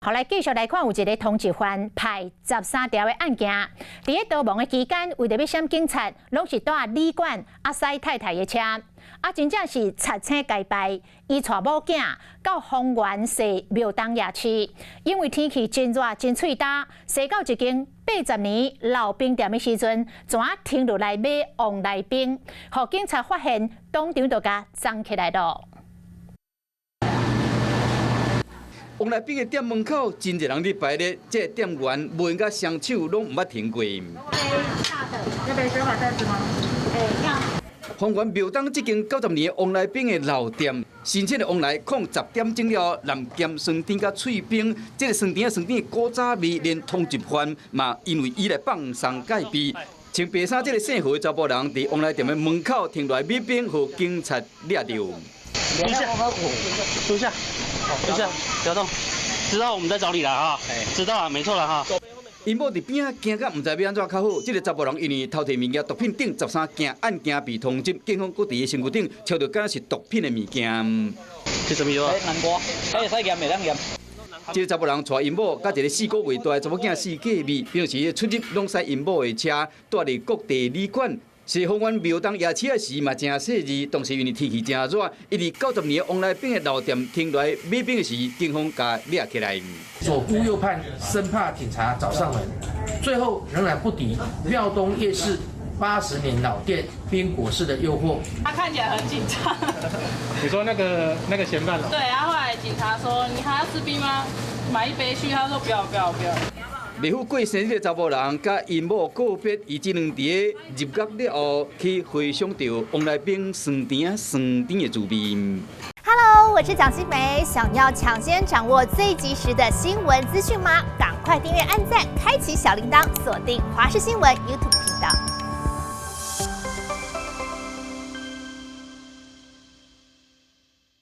好，來繼續來看，有一个通緝犯派十三條的案件，佇咧逃亡的期間，為著欲閃警察，攏是蹛旅館阿西太太的車，啊，真正是賊星該拜，伊帶某囝到豐原踅廟東夜市，因為天氣真熱真喙焦，踅到一間80年老冰店的時陣，怎停落來買旺來冰，予警察發現，當場就共摠起來囉。旺來冰的店門口真濟人佇排咧，這个店員無閒佮雙手攏毋捌停過。要背小把袋子嗎？欸，要。豐原廟東這間90年的旺來冰的老店，申請的旺來控10點鐘了，南鹹酸甜佮脆冰，這个酸甜仔酸甜的古早味，連通緝犯嘛因為伊來放鬆戒備。穿白衫這个姓何的查埔人，佇旺來店的門口停落來買冰，予警察掠著。等一下，等一下，等一下，不要動，知道我們在找你了哈，知道了，沒錯了哈。𪜶某佇邊仔驚甲毋知欲按怎較好，這个查埔人因為偷提物件毒品等13件案件被通緝，警方閣佇伊身軀頂抄著敢若是毒品的物件。這啥物藥啊？南瓜，會使驗，會當驗。這个查埔人帶𪜶某佮一个4個月大的查某囝四界味，平時出入攏駛𪜶某的車，蹛佇各地旅館。是豐原廟東夜市的時嘛，誠細膩。當時因為天氣誠熱，伊佇90年旺來冰的老店停落來買冰的時，警方共掠起來。左顧右盼，生怕警察找上門，最後仍然不敵廟東夜市80年老店冰果室的誘惑。他看起來很緊張。你說那個嫌犯？對，然後後來警察說：“你還要吃冰嗎？買一杯去。”他說：“不要，不要，不要。” 袂赴過生日的查埔人，佮𪜶某告別，伊這兩佇入獄了後，去回想著旺來冰酸甜酸甜的滋味。 Hello，我是蔣新梅，想要搶先掌握最及時的新聞資訊嗎？趕快訂閱、按讚、開啟小鈴鐺，鎖定華視新聞 YouTube 頻道。